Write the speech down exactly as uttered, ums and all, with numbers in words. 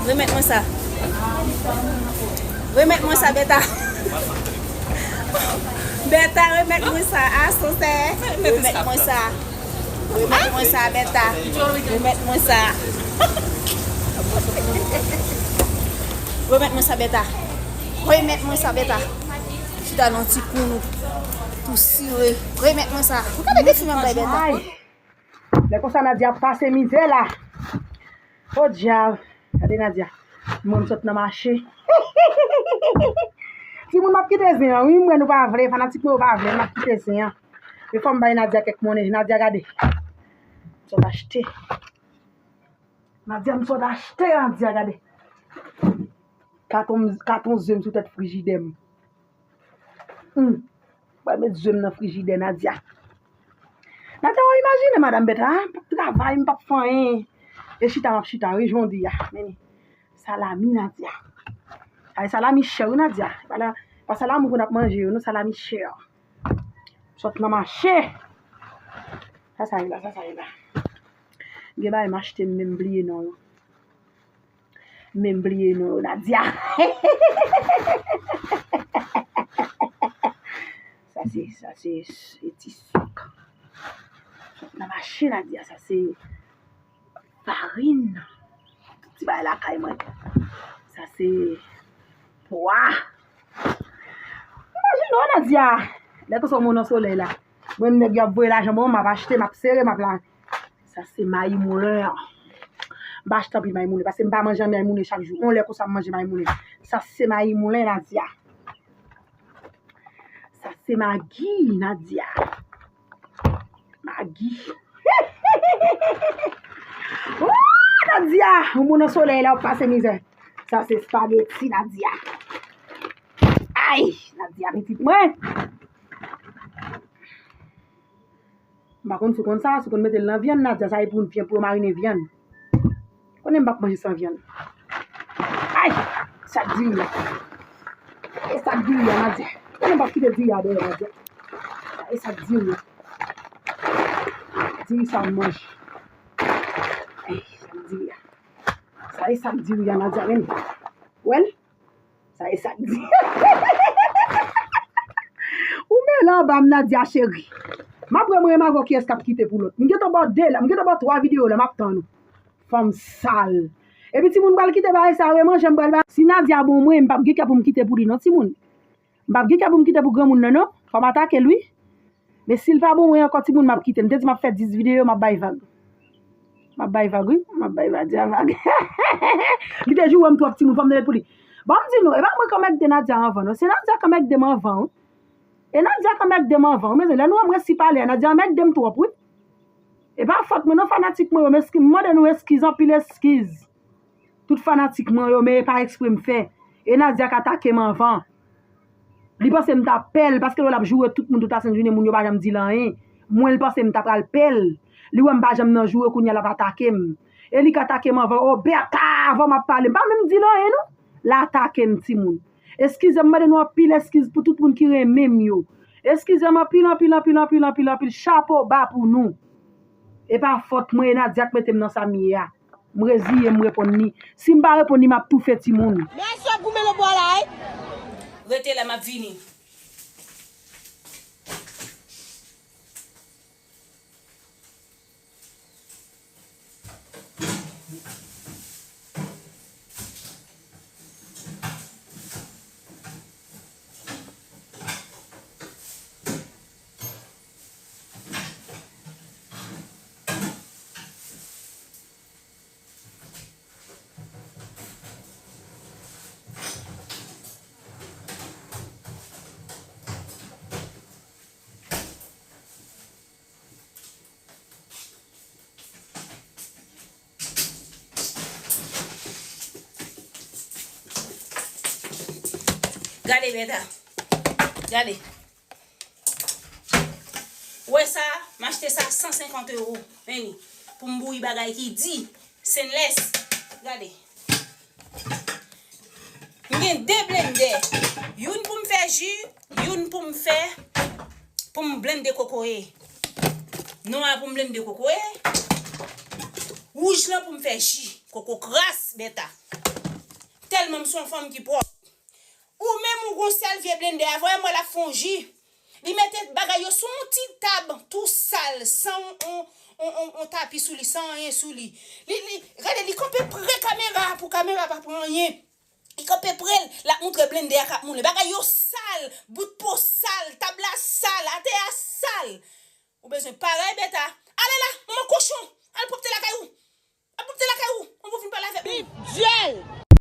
Remèt mwen sa. Remèt mwen sa, Beta. Beta, remèt mwen sa. Asansè, remèt mwen sa. Remèt mwen sa, Beta. Remèt mwen sa. Remèt mwen sa, Beta. Remèt mwen sa, Beta. Chita nan ti kou nou. Tou sire. Remèt mwen sa. Ou gade defi m ap bay Beta. Lè konsa Nadia ap pase mizè la. Podyab. Gade Nadia. Mwen m sot nan mache. Timoun, m ap kite zen an, wi. M wè nou pa vle, fanatik mwen yo pa vle, m ap kite zen an. Men fò m bay Nadia kèk monnen. Nadia, gade. M sot achte. Nadia, m sot achte, Nadia, gade. Katon, katon ze m sou tèt frijidè m. Hmm. Pral met ze m nan frijidè, Nadia. Nadia, w imajine madanm Beta, ah, m p ap travay, m p ap fè anyen. E chita m ap chita, wi, jan w di a. Men, salami, Nadia. Ay, salami chè, wi, Nadia. Pa la, pa salami pou n ap manje yo, non, salami chè. Sot nan mache. Sa, sa ye la, sa, sa ye la. Gen bagay m achte, m menm bliye non yo. Men m bliye non yo, Nadia. Sa se, sa se, se ti sik. Nan mache, Nadia, sa se farin. Ti bagay lakay mwen. Sa se pwa. Imajine w, Nadia. Lè konsa w nan solèy la. Mwen, nèg yo ap voye lajan ban mwen, m ap achte, m ap sere, m ap la. Sa se mayi moulen an. M pa achte anpil mayi moulen, paske m pa manje mayi moulen chak jou. On lè konsa m manje mayi moulen. Sa se mayi moulen, Nadia. Sa se magi, Nadia. Magi. Ooh, Nadia, ou moun nan solèy la, w ap pase mizè. Sa se espageti, Nadia. Ay, Nadia, pitit mwen. M pa konn si w konn sa, si w konn mete l nan vyann, Nadia, sa e pou vyann, pou yo marinen vyann. Konnen m p ap manje san vyann. Ay! Sa k diri a. E sa k diri a, Nadia. Konnen m p ap kite diri a dèyè, Nadia. Sa e sa k diri a. Diri sa m manje. Ay, sa k diri a. Sa e sa k diri a, Nadia, men. Wè l? Sa e sa k di. Ou mele anba m, Nadia cheri. M ap wè mwen menm avè w kiyès k ap kite pou lòt. M gentan ba w de la, m gentan ba w twa videyo la, m ap tann ou. Fanm sal. Epi timoun pral kite bagay sa yo, e manje m pral ba. Si Nadia bon mwen, m p ap gen kè pou m kite pou li non, timoun. M p ap gen kè pou m kite pou granmoun nan non. Fò m atake l wi. Men si l pa bon mwen ankò, timoun, m ap kite. M te di m ap fè dis videyo, m ap bay vag. M ap bay vag, wi. M ap bay Nadia vag. Li te joure m twòp, timoun, fò m te met pou li. Bon, m di nou, e pa mwen k anmègde Nadia anvan, non. Se Nadia k anmègde m anvan, wi. E Nadia k anmègde m anvan, wi. Mezanmi, lè nou wè m resi pale a, Nadia anmègde m twòp, wi. E pa fòt mwen, non, fanatik mwen yo, m eski-, m mande nou eskiz, anpil eskiz. Tout fanatik mwen yo, men e pa ekspre m fè. E Nadia k atake m anvan. Li panse m t ap pè l, paske lè l ap joure tout moun tout la sent jounen, moun yo pa janm di l anyen. Mwen, li panse m ta pral pè l. Li wè m pa janm nan joure, kounye a l ap atake m. E li k atake m anvan, o Bèta, avan m ap pale, m pa menm di l anyen, non. L atake m, timoun. Eskize m, mande nou anpil eskiz pou tout moun ki renmen m yo. Eskize m anpil, anpil, anpil, anpil, anpil, anpil. Chapo ba pou nou. E pa fòt mwen, e Nadia k mete m nan sa m ye a. M reziye m, m reponn li. Si m pa reponn li, m ap toufe timoun. Men sòt goumen nan bò la, wi. Rete la, m ap vini. Gade, Bèta. Gade. Ou wè sa, m achte sa san senkant ewo. Men li, pou m bouyi bagay ki di, stainless. Gade. M gen de blendè. Youn pou m fè ji, youn pou m fè, pou m blende kokoye. Nwa a pou m blende kokoye. Wouj lan pou m fè ji. Koko kras, Bèta. Tèlman m se yon fanm ki pwòp. Ou menm ou gon sèl vye blendè a, voye m wè l ap fè yon ji. Li mete bagay yo sou yon ti tab tou sal, san yon, yon, yon, yon tapi sou li, san anyen sou li. Li, li, gade, li kanpe pre kamera a pou kamera pa pran anyen. Li kanpe pre l, l ap moutre blendè a k ap moulen. Bagay yo sal, bout po sal, tab la sal, atè a sal. Ou bezwen parèy Beta,